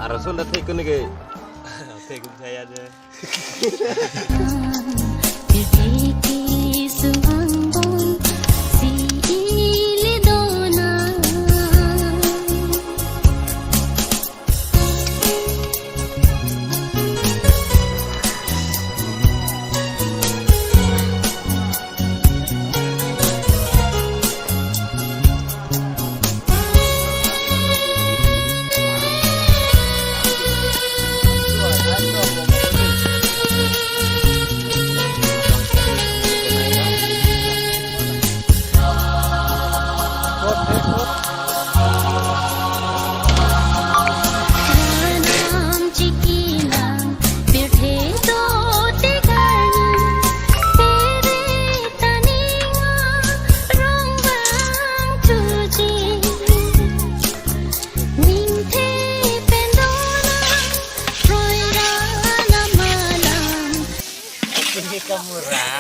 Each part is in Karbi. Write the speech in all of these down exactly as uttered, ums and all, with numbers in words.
Rasul da thek kuni ke. Thek saya je.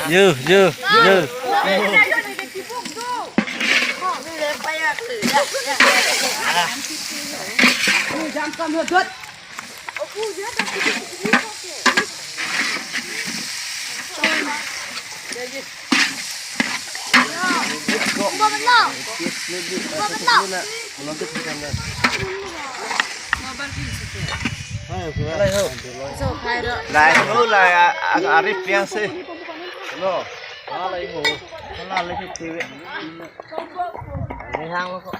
Yo, yo, yo. Lai ho, lai a, a, arip piang se. Lo, ala iho, ala lagi tiwe. Ini hang lo kok.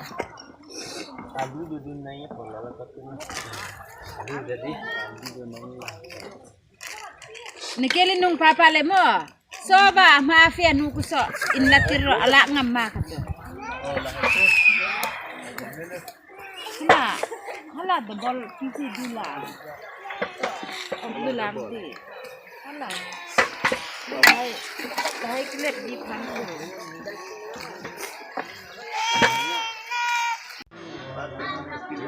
Adu dudun nai ya, pola lo kok. Adu jadi, adu dudun nai. Neke le nung papa le mo. So ba ma afi anu kuso in latir ro ala ngam ma kato. Hala, hala double P G dula. Dula di. Hala. Hai, hai klet di pan.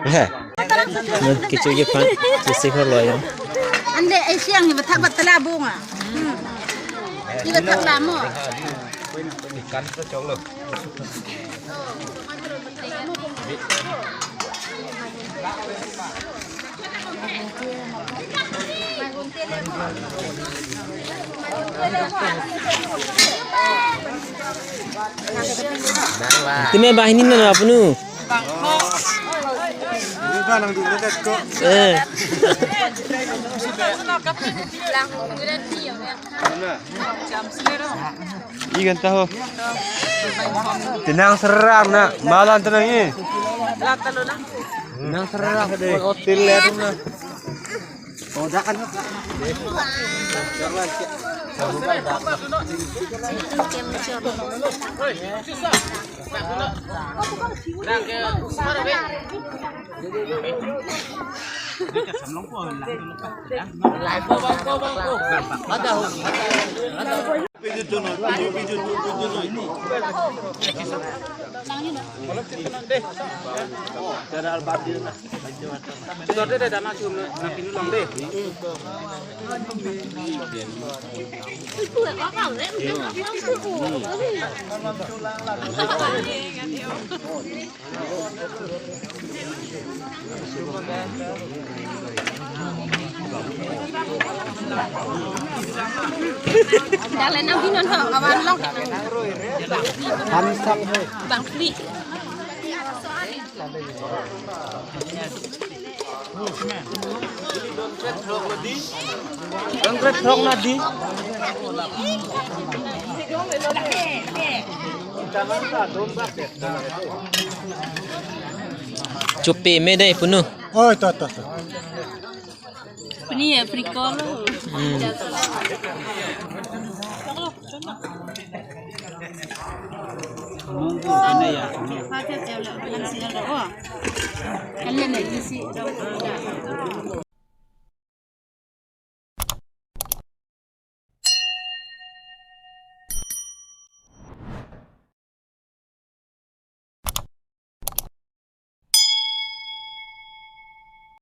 He. Nun kecho kephan, chesi khor lo yong. Ande, eh, siang ni bathak bat tala bunga. Hmm. Ni bathak lamo. Ikan to chok lo. Timi banghini na apunu. Eh. Ikan tahu. Tenang serak na, malam tenang ini. Tenang serak deh. Hotel lihat na. Oh, dah kan. Dale nang binon ho, awan long. Bang Fli. Don kret throk na di. Chupi me dei punu. Oh, to, to, to. Puni ya, free call. Hmm.